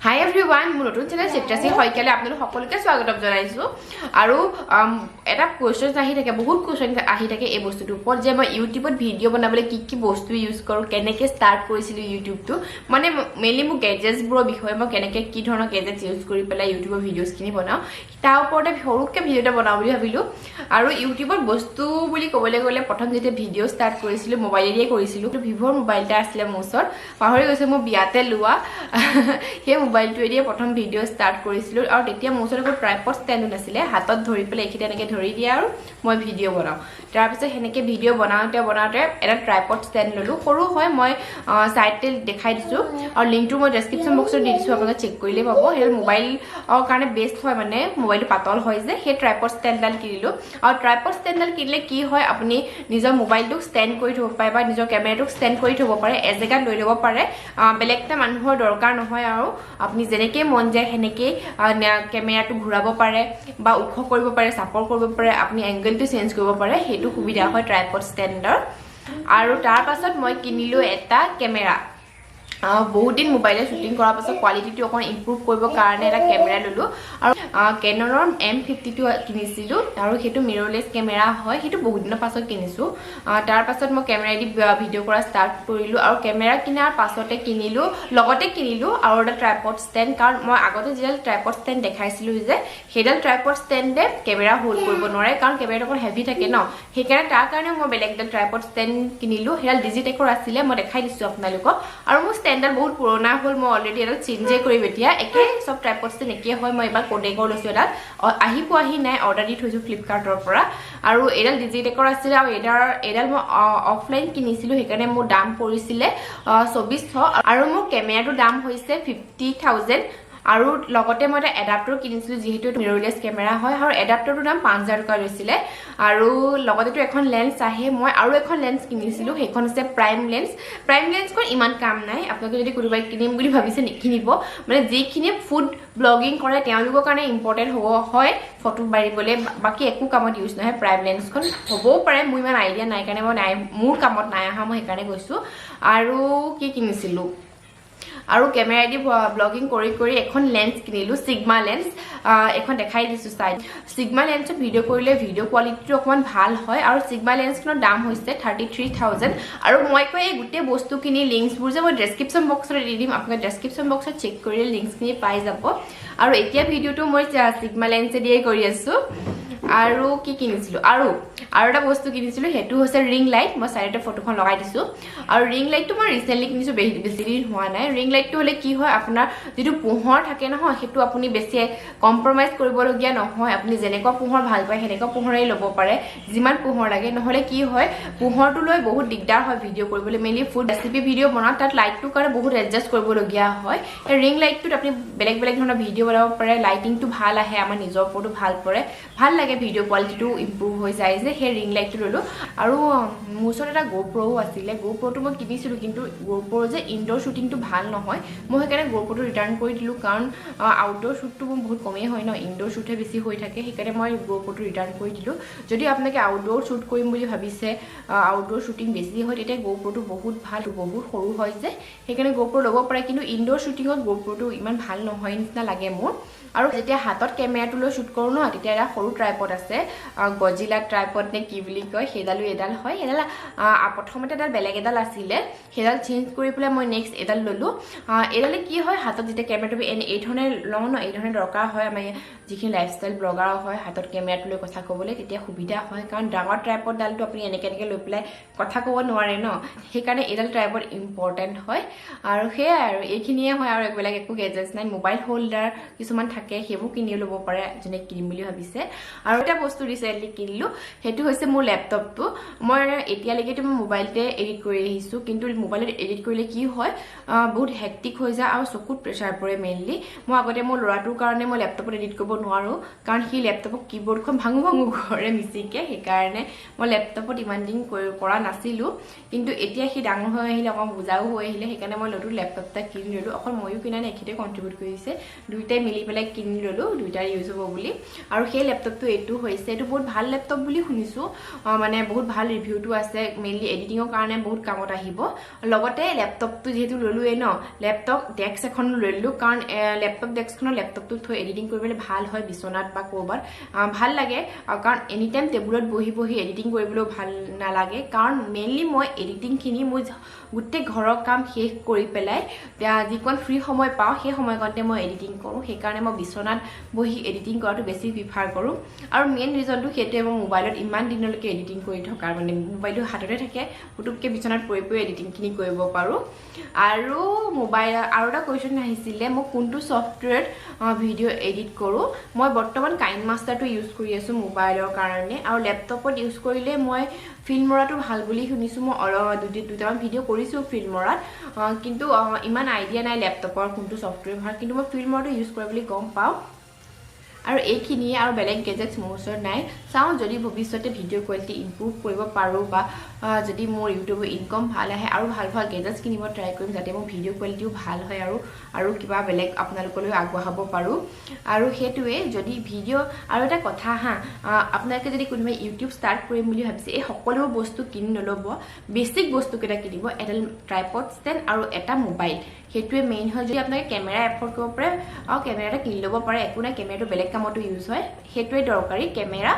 হাই everyone, মোৰ নতুন channel Chitrashree শইকীয়ালৈ আপোনালোক সকলোকে স্বাগতম জনাইছোঁ। আৰু এটা কুৱেশ্যন আহি থাকে, বহুত কুৱেশ্যন আহি থাকে এই বস্তুটোৰ ওপৰত যে মই ইউটিউবত ভিডিঅ' বনাবলৈ কি কি বস্তু ইউজ কৰোঁ, কেনেকৈ ষ্টাৰ্ট কৰিছিলোঁ ইউটিউবটো, মানে মেইনলি মোৰ গেজেটছবোৰৰ বিষয়ে, মই কেনেকৈ কি ধৰণৰ গেজেটছ ইউজ কৰি পেলাই ইউটিউবৰ ভিডিঅ'ছখিনি বনাওঁ, তাৰ ওপৰতে সৰুকৈ ভিডিঅ' এটা বনাওঁ বুলি ভাবিলোঁ। আৰু ইউটিউবত বস্তু বুলি ক'বলৈ গ'লে, প্ৰথম যেতিয়া ভিডিঅ' ষ্টাৰ্ট কৰিছিলোঁ, মোবাইলেদিয়ে কৰিছিলোঁ। ভিভ'ৰ মোবাইল এটা আছিলে মোৰ ওচৰত, পাহৰি গৈছোঁ, মোৰ বিয়াতে লোৱা। সেই মোবাইলটোৱেদিয়ে প্ৰথম ভিডিঅ' ষ্টাৰ্ট কৰিছিলোঁ। আৰু তেতিয়া মোৰ ওচৰত একো ট্ৰাইপড ষ্টেণ্ডো নাছিলে, হাতত ধৰি পেলাই এইখিনি এনেকৈ ধৰি দিয়ে আৰু মই ভিডিঅ' বনাওঁ। তাৰপিছত সেনেকৈ ভিডিঅ' বনাওঁতে বনাওঁতে এটা ট্ৰাইপড ষ্টেণ্ড ল'লোঁ। সৰু হয়, মই ছাইডতে দেখাই দিছোঁ আৰু লিংকটো মই ডেছক্ৰিপশ্যন বক্সত দি দিছোঁ, আপোনালোকে চেক কৰিলেই পাব। সেইটো মোবাইলৰ কাৰণে বেষ্ট হয়, মানে মোবাইলটো পাতল হয় যে। সেই ট্ৰাইপড ষ্টেণ্ডডাল কিনিলোঁ। আৰু ট্ৰাইপড ষ্টেণ্ডডাল কিনিলে কি হয়, আপুনি নিজৰ মোবাইলটোক ষ্টেণ্ড কৰি থ'ব পাৰে বা নিজৰ কেমেৰাটোক ষ্টেণ্ড কৰি থ'ব পাৰে, এজেগাত লৈ ল'ব পাৰে, বেলেগ এটা মানুহৰ দৰকাৰ নহয়। আৰু আপুনি যেনেকেই মন যায় সেনেকেই কেমেৰাটো ঘূৰাব পাৰে বা ওখ কৰিব পাৰে, চাপৰ কৰিব পাৰে, আপুনি এংগলটো চেঞ্জ কৰিব পাৰে। সেইটো সুবিধা হয় ট্ৰাইপড ষ্টেণ্ডৰ। আৰু তাৰ পাছত মই কিনিলোঁ এটা কেমেৰা। বহুত দিন মোবাইলে শ্বুটিং কৰাৰ পাছত কোৱালিটিটো অকণ ইম্প্ৰুভ কৰিবৰ কাৰণে এটা কেমেৰা ল'লোঁ। আৰু কেননৰ M52 কিনিছিলোঁ আৰু সেইটো মিৰৰলেছ কেমেৰা হয়। সেইটো বহুত দিনৰ পাছত কিনিছোঁ। তাৰ পাছত মই কেমেৰাইদি ভিডিঅ' কৰা ষ্টাৰ্ট কৰিলোঁ। আৰু কেমেৰা কিনাৰ পাছতে কিনিলোঁ, লগতে কিনিলোঁ আৰু এটা ট্ৰাইপড ষ্টেণ্ড, কাৰণ মই আগতে যিডাল ট্ৰাইপড ষ্টেণ্ড দেখাইছিলোঁ যে, সেইডাল ট্ৰাইপড ষ্টেণ্ডে কেমেৰা হোল্ড কৰিব নোৱাৰে, কাৰণ কেমেৰাটো অকণ হেভি থাকে ন। সেইকাৰণে তাৰ কাৰণে মই বেলেগ এডাল ট্ৰাইপড ষ্টেণ্ড কিনিলোঁ। সেইডাল ডিজিটেকৰ আছিলে, মই দেখাই দিছোঁ আপোনালোকক। আৰু মোৰ ষ্টেণ্ডডাল বহুত পুৰণা হ'ল, মই অলৰেডি এডাল চেঞ্জেই কৰিম এতিয়া। একে চব ট্ৰাইপড ষ্টেণ্ড একে হয়। মই এইবাৰ কোডেকৰ লৈছোঁ এডাল, আহি পোৱাহি নাই, অৰ্ডাৰ দি থৈছোঁ ফ্লিপকাৰ্টৰ পৰা। আৰু এইডাল ডিজিটেকৰ আছিলে আৰু এইডাল মই অফলাইন কিনিছিলোঁ, সেইকাৰণে মোৰ দাম পৰিছিলে 2400। আৰু মোৰ কেমেৰাটোৰ দাম হৈছে 50,000। আৰু লগতে মই এটা এডাপ্টৰ কিনিছিলোঁ, যিহেতু মিৰৰলেছ কেমেৰা হয়, আৰু এডাপ্টৰটোৰ দাম 5000 টকা লৈছিলে। আৰু লগতেতো এখন লেন্স আহে। মই আৰু এখন লেন্স কিনিছিলোঁ, সেইখন হৈছে প্ৰাইম লেন্স। প্ৰাইম লেন্সখন ইমান কাম নাই। আপোনালোকে যদি কোনোবাই কিনিম বুলি ভাবিছে, নিকিনিব। মানে যিখিনি ফুড ব্লগিং কৰে, তেওঁলোকৰ কাৰণে ইম্পৰ্টেণ্ট হ'ব হয় ফটো মাৰিবলৈ, বাকী একো কামত ইউজ নহয় প্ৰাইম লেন্সখন। হ'বও পাৰে, মোৰ ইমান আইডিয়া নাই কাৰণে মই নাই, মোৰ কামত নাই অহা, মই সেইকাৰণে কৈছোঁ। আৰু কি কিনিছিলোঁ? আৰু কেমেৰাইদি ব্লগিং কৰি কৰি এখন লেন্স কিনিলোঁ, ছিগমা লেন্স। এখন দেখাই দিছোঁ চাইড। ছিগমা লেন্সত ভিডিঅ' কৰিলে ভিডিঅ' কোৱালিটিটো অকণমান ভাল হয়। আৰু ছিগমা লেন্সখনৰ দাম হৈছে 33,000। আৰু মই কয়, এই গোটেই বস্তুখিনি লিংকছবোৰ যে মই ডেছক্ৰিপশ্যন বক্সত দি দিম, আপোনালোকে ডেছক্ৰিপশ্যন বক্সত চেক কৰিলে লিংকছখিনি পাই যাব। আৰু এতিয়া ভিডিঅ'টো মই ছিগমা লেন্সেদিয়ে কৰি আছোঁ। আৰু কি কিনিছিলোঁ? আৰু আৰু এটা বস্তু কিনিছিলোঁ, সেইটো হৈছে ৰিং লাইট। মই চাইডতে ফটোখন লগাই দিছোঁ। আৰু ৰিং লাইটটো মই ৰিচেণ্টলি কিনিছোঁ, বেছি দিন হোৱা নাই। ৰিং লাইটটো হ'লে কি হয়, আপোনাৰ যিটো পোহৰ থাকে নহয়, সেইটো আপুনি বেছি কম্প্ৰমাইজ কৰিবলগীয়া নহয়। আপুনি যেনেকুৱা পোহৰ ভাল পায়, সেনেকুৱা পোহৰেই ল'ব পাৰে, যিমান পোহৰ লাগে। নহ'লে কি হয়, পোহৰটো লৈ বহুত দিগদাৰ হয় ভিডিঅ' কৰিবলৈ। মেইনলি ফুড ৰেচিপি ভিডিঅ' বনাওঁ, তাত লাইটটোৰ কাৰণে বহুত এডজাষ্ট কৰিবলগীয়া হয়। এই ৰিং লাইটটোত আপুনি বেলেগ বেলেগ ধৰণৰ ভিডিঅ' বনাব পাৰে, লাইটিংটো ভাল আহে, আমাৰ নিজৰ ওপৰতো ভাল পৰে, ভাল লাগে, ভিডিঅ' কোৱালিটিটো ইম্প্ৰুভ হৈ যায় যে। সেই ৰিং লাইটটো ল'লোঁ। আৰু মোৰ ওচৰত এটা গ'প্ৰ'ও আছিলে। গ'প্ৰ'টো মই কিনিছিলোঁ, কিন্তু গ'প্ৰ' যে ইনড'ৰ শ্বুটিংটো ভাল নহয়। মই সেইকাৰণে গ'প্ৰ'টো ৰিটাৰ্ণ কৰি দিলোঁ, কাৰণ আউটড'ৰ শ্বুটটো মোৰ বহুত কমেই হয় ন, ইনড'ৰ শ্বুটহে বেছি হৈ থাকে। সেইকাৰণে মই গ'প্ৰ'টো ৰিটাৰ্ণ কৰি দিলোঁ। যদি আপোনালোকে আউটড'ৰ শ্বুট কৰিম বুলি ভাবিছে, আউটড'ৰ শ্বুটিং বেছি হয়, তেতিয়া গ'প্ৰ'টো বহুত ভাল, বহুত সৰু হয় যে, সেইকাৰণে গ'প্ৰ' ল'ব পাৰে। কিন্তু ইনড'ৰ শ্বুটিঙত গ'প্ৰ'টো ইমান ভাল নহয় নিচিনা লাগে মোৰ। আৰু যেতিয়া হাতত কেমেৰাটো লৈ শ্বুট কৰোঁ ন, তেতিয়া এটা সৰু ট্ৰাইপড আছে, গজিলা ট্ৰাইপড নে কি বুলি কয়, সেইডালো এডাল হয়। সেইডাল প্ৰথমতে এডাল বেলেগ এডাল আছিলে, সেইডাল চেঞ্জ কৰি পেলাই মই নেক্সট এডাল ল'লোঁ। এইডালে কি হয়, হাতত যেতিয়া কেমেৰাটো এনে এই ধৰণে লওঁ ন, এই ধৰণে দৰকাৰ হয়। আমাৰ যিখিনি লাইফষ্টাইল ব্লগাৰ হয়, হাতত কেমেৰাটো লৈ কথা ক'বলৈ তেতিয়া সুবিধা হয়, কাৰণ ডাঙৰ ট্ৰাইপডডালটো আপুনি এনেকৈ এনেকৈ লৈ পেলাই কথা ক'ব নোৱাৰে ন। সেইকাৰণে এইডাল ট্ৰাইপড ইম্পৰ্টেণ্ট হয়। আৰু সেয়াই, আৰু এইখিনিয়ে হয়। আৰু বেলেগ একো গেজেটছ নাই। মোবাইল হোল্ডাৰ কিছুমান থাকে, সেইবোৰ কিনি ল'ব পাৰে যোনে কিনিম বুলি ভাবিছে। আৰু এটা বস্তু ৰিচেণ্টলি কিনিলোঁ, সেইটো হৈছে মোৰ লেপটপটো। মই এতিয়ালৈকেতো মই মোবাইলতে এডিট কৰি আহিছোঁ, কিন্তু মোবাইলত এডিট কৰিলে কি হয়, বহুত হেক্টিক হৈ যায় আৰু চকুত প্ৰেছাৰ পৰে মেইনলি। মই আগতে মোৰ ল'ৰাটোৰ কাৰণে মই লেপটপত এডিট কৰিব নোৱাৰোঁ, কাৰণ সি লেপটপৰ কীবৰ্ডখন ভাঙো ভাঙো কৰে মিচিকে। সেইকাৰণে মই লেপটপত ইমান দিন কৰা নাছিলোঁ। কিন্তু এতিয়া সি ডাঙৰ হৈ আহিলে, অকণ বুজাও হৈ আহিলে, সেইকাৰণে মই নতুন লেপটপ এটা কিনি ল'লোঁ। অকল ময়ো কিনা নাই, এখেতে কণ্ট্ৰিবিউট কৰিছে। দুয়োটাই মিলি পেলাই কিনি ল'লোঁ, দুয়োটাৰ ইউজ হ'ব বুলি। আৰু সেই লেপটপটো এইটো। এইটো হৈছে। এইটো বহুত ভাল লেপটপ বুলি শুনিছোঁ, মানে বহুত ভাল ৰিভিউটো আছে। মেইনলি এডিটিঙৰ কাৰণে বহুত কামত আহিব। লগতে লেপটপটো যিহেতু ল'লোৱেই ন, লেপটপ ডেস্ক এখনো লৈ ল'লোঁ, কাৰণ লেপটপ ডেস্কখনৰ লেপটপটো থৈ এডিটিং কৰিবলৈ ভাল হয়, বিচনাত বা ক'ৰবাত ভাল লাগে, কাৰণ এনি টাইম টেবুলত বহি বহি এডিটিং কৰিবলৈও ভাল নালাগে। কাৰণ মেইনলি মই এডিটিংখিনি মোৰ গোটেই ঘৰৰ কাম শেষ কৰি পেলাই যিকণ ফ্ৰী সময় পাওঁ, সেই সময়কণতে মই এডিটিং কৰোঁ। সেইকাৰণে মই বিচনাত বহি এডিটিং কৰাটো বেছি প্ৰিফাৰ কৰোঁ। আৰু মেইন ৰিজনটো সেইটোৱে, মই মোবাইলত ইমান দিনলৈকে এডিটিং কৰি থকাৰ, মানে মোবাইলটো হাততে থাকে, পুতুককৈ বিচনাত পৰি পৰি এডিটিংখিনি কৰিব পাৰোঁ। আৰু মোবাইল আৰু এটা কুৱেশ্যন আহিছিলে, মই কোনটো ছফ্টৱেৰত ভিডিঅ' এডিট কৰোঁ। মই বৰ্তমান কাইন মাষ্টাৰটো ইউজ কৰি আছোঁ মোবাইলৰ কাৰণে, আৰু লেপটপত ইউজ কৰিলে মই ফিল্মৰাটো ভাল বুলি শুনিছোঁ। মই অলপ দুটামান ভিডিঅ' কৰিছোঁ ফিল্মৰাত, কিন্তু ইমান আইডিয়া নাই লেপটপৰ কোনটো ছফ্টৱেৰ ভাল, কিন্তু মই ফিল্মৰাটো ইউজ কৰে বুলি গম পাওঁ। আৰু এইখিনিয়ে, আৰু বেলেগ গেজেটছ মোৰ ওচৰত নাই। চাওঁ, যদি ভৱিষ্যতে ভিডিঅ' কোৱালিটি ইম্প্ৰুভ কৰিব পাৰোঁ বা যদি মোৰ ইউটিউবৰ ইনকম ভাল আহে, আৰু ভাল ভাল গেজেটছ কিনিব ট্ৰাই কৰিম, যাতে মোৰ ভিডিঅ' কোৱালিটিও ভাল হয় আৰু কিবা বেলেগ আপোনালোকলৈ আগবঢ়াব পাৰোঁ। আৰু সেইটোৱে যদি ভিডিঅ', আৰু এটা কথা হা, আপোনালোকে যদি কোনোবাই ইউটিউব ষ্টাৰ্ট কৰিম বুলি ভাবিছে, এই সকলোবোৰ বস্তু কিনি নল'ব, বেছিক বস্তুকেইটা কিনিব, এডাল ট্ৰাইপড ষ্টেণ্ড আৰু এটা মোবাইল, সেইটোৱে মেইন হয়। যদি আপোনালোকে কেমেৰা এফৰ্ড কৰিব পাৰে আৰু কেমেৰা এটা কিনি ল'ব পাৰে, একো নাই, কেমেৰাটো বেলেগ কামতো ইউজ হয়। সেইটোৱে দৰকাৰী, কেমেৰা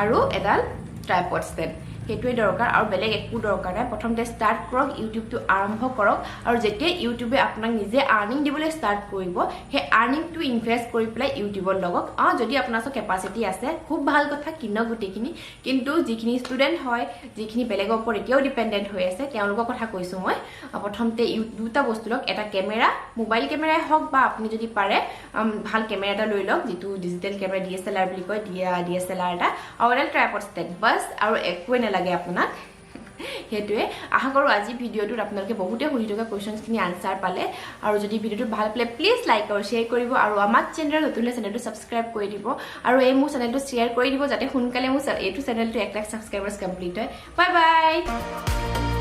আৰু এডাল ট্ৰাইপড ষ্টেণ্ড, সেইটোৱে দৰকাৰ, আৰু বেলেগ একো দৰকাৰ নাই। প্ৰথমতে ষ্টাৰ্ট কৰক, ইউটিউবটো আৰম্ভ কৰক, আৰু যেতিয়া ইউটিউবে আপোনাক নিজে আৰ্নিং দিবলৈ ষ্টাৰ্ট কৰিব, সেই আৰ্নিংটো ইনভেষ্ট কৰি পেলাই ইউটিউবত লগক। যদি আপোনাৰ ওচৰত কেপাচিটি আছে, খুব ভাল কথা, কিনক গোটেইখিনি। কিন্তু যিখিনি ষ্টুডেণ্ট হয়, যিখিনি বেলেগৰ ওপৰত এতিয়াও ডিপেণ্ডেণ্ট হৈ আছে, তেওঁলোকৰ কথা কৈছোঁ মই। প্ৰথমতে দুটা বস্তু লওক, এটা কেমেৰা, মোবাইল কেমেৰাই হওক বা আপুনি যদি পাৰে ভাল কেমেৰা এটা লৈ লওক, যিটো ডিজিটেল কেমেৰা, DSLR বুলি কয়, DSLR এটা, আৰু এডাল ট্ৰাইপড ষ্টেণ্ড, বাছ, আৰু একোৱে নালাগে আপোনাক। সেইটোৱে আশা কৰোঁ আজি ভিডিঅ'টোত আপোনালোকে বহুতে সুধি থকা কুৱেশ্যনছখিনি আনচাৰ পালে। আৰু যদি ভিডিঅ'টো ভাল পালে, প্লিজ লাইক আৰু শ্বেয়াৰ কৰিব, আৰু আমাক চেনেলৰ নতুন চেনেলটো ছাবস্ক্ৰাইব কৰি দিব, আৰু এই মোৰ চেনেলটো শ্বেয়াৰ কৰি দিব, যাতে সোনকালে মোৰ এইটো চেনেলটো 1 লাখ ছাবস্ক্ৰাইবাৰ্ছ কমপ্লিট হয়। Bye bye.